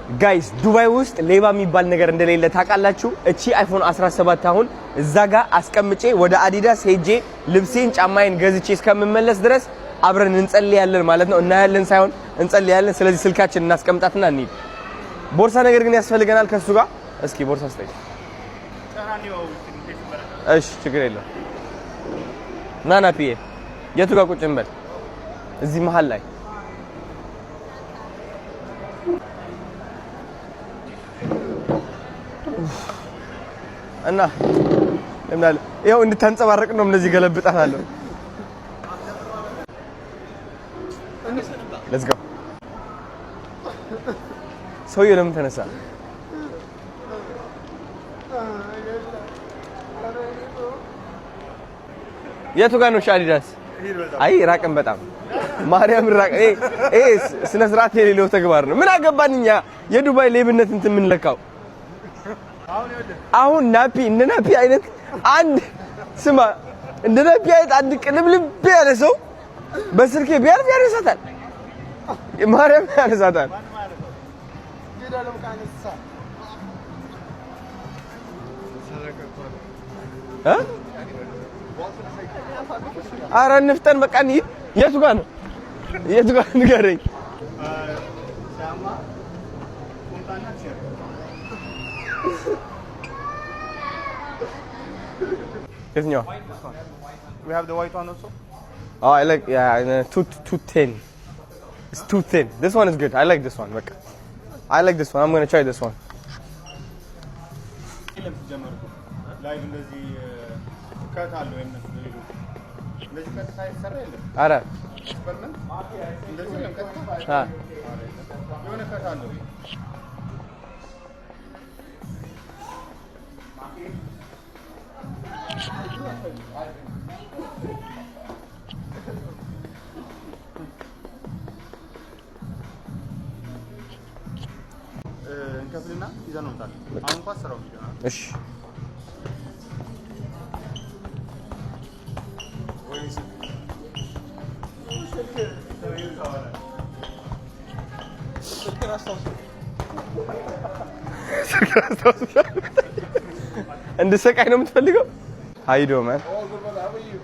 Guys፣ ዱባይ ውስጥ ሌባ የሚባል ነገር እንደሌለ ታውቃላችሁ። እቺ iPhone 17 አሁን እዛ ጋር አስቀምጬ ወደ አዲዳስ ሄጄ ልብሴን ጫማዬን ገዝቼ እስከምመለስ ድረስ አብረን እንጸልያለን ማለት ነው። እናያለን ሳይሆን እንጸልያለን። ስለዚህ ስልካችን እናስቀምጣትና እንሂድ። ቦርሳ ነገር ግን ያስፈልገናል ከሱ ጋር። እስኪ ቦርሳ ስጠኝ። እሺ፣ ችግር የለም። ና ናፒዬ፣ የቱ ጋር ቁጭ እንበል? እዚህ መሀል ላይ። እና ለምናለ ይኸው እንድታንጸባረቅ ነው። እንደዚህ ገለብጣታለሁ። Let's go። ሰውየው ለምን ተነሳ? የቱ ጋር ነው አዲዳስ? አይ ራቅን፣ በጣም ማርያም ራቅ። ይሄ ስነ ስርዓት የሌለው ተግባር ነው። ምን አገባን እኛ የዱባይ ሌብነት እንትን የምንለካው? አሁን ናፒ፣ እንደ ናፒ አይነት አንድ፣ ስማ፣ እንደ ናፒ አይነት አንድ ቅልብልብ ያለ ሰው በስልኬ ቢያልፍ ያነሳታል፣ ማርያም ያነሳታል። እ ኧረ እንፍጠን በቃ እንሂድ። የቱ ጋር ነው? የቱ ጋር ንገረኝ። የትኛው? We have the white one also. Oh, I like, yeah, too thin. It's too thin. This one is good. I like this one. በቃ I like this one. I'm gonna try this one. የለም ሲጀመር እኮ live እንደዚህ cut አለው የእነሱ ሌሎቹ እንደዚህ ቀጥታ የተሰራ የለም። አረ። Experiment እንደዚህ የለም ቀጥታ። የሆነ cut አለው። እንከፍልና ይዘን እንወጣለን። አሁን እንኳን ስራው ቪዲዮ ነው። እሺ። ስልክህን አስታውስ። እንድሰቃይ ነው የምትፈልገው? How you doing, man?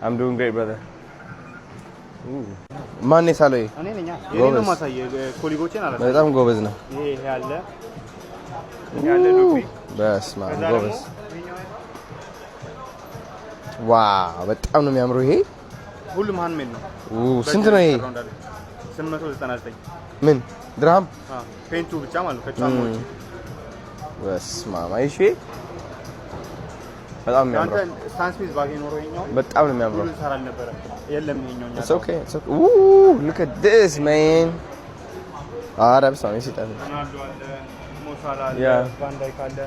I'm doing great, brother. ማን የሳለው ይሄ? እኔ ነኝ። የኔ ነው ማሳየህ፣ colleague ኦቼን አላሳየህም። በጣም ጎበዝ ነው። ይሄ ይሄ አለ፣ ይሄ አለ ዶክሪ። በስመ አብ። ከዛ ደግሞ ጎበዝ። Wow፣ በጣም ነው የሚያምረው ይሄ። ሁሉም handmade ነው። ስንት ነው ይሄ? 899። ምን ድርሃም? Paint ኡ ብቻ ማለት ነው ከጫማዎች። በስመ አብ፣ አይሽ በጣም አንተ የሚያምረው። ስታን ስሚዝ ባገኝ ኖሮ ይሄኛው በጣም ነው የሚያምረው። ሁሉ ይሰራል ነበረ። የለም ይሄኛው እኛ It's okay. It's okay. Ooh, look at this, man. ኧረ በስመ አብ ይሰጣል። ሮናልዶ አለ፣ ሞ ሳላ አለ፣ ቫን ዳይክ አለ፣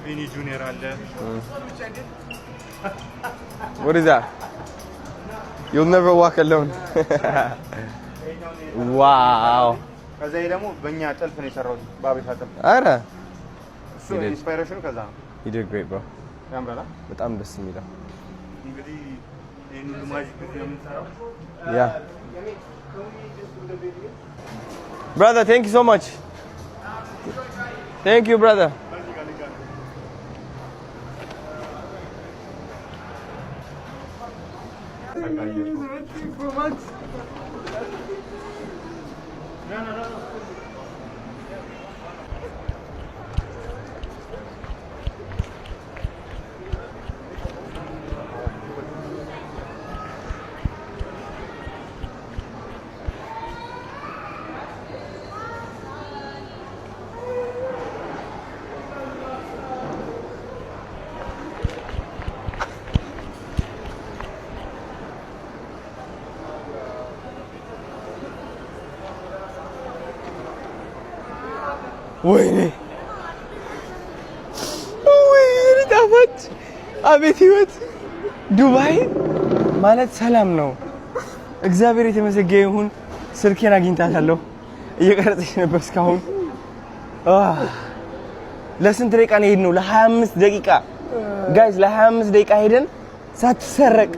ቪኒ ጁኒየር አለ። What is that? You'll never walk alone. Wow. ከዛ ይሄ ደግሞ በእኛ ጥልፍ ነው የሰራሁት፣ በአበሻ ጥልፍ። ኧረ። እሱ You did. Inspiration ኑ ከዛ ነው። You did great, bro. ያምራል። በጣም ደስ የሚለው። እንግዲህ ይሄን ሁሉ magic ነው የምንሰራው። Yeah. Brother, thank you so much. Thank you, brother. ወይኔ ወይኔ ጣፋጭ፣ አቤት ህይወት! ዱባይ ማለት ሰላም ነው። እግዚአብሔር የተመሰገነ ይሁን። ስልኬን አግኝታታለሁ። እየቀረጸች ነበር እስካሁን። ለስንት ደቂቃ ነው የሄድነው? ለ25 ደቂቃ guys፣ ለ25 ደቂቃ ሄደን ሳትሰረቅ።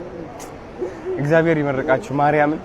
እግዚአብሔር ይመርቃችሁ ማርያምን።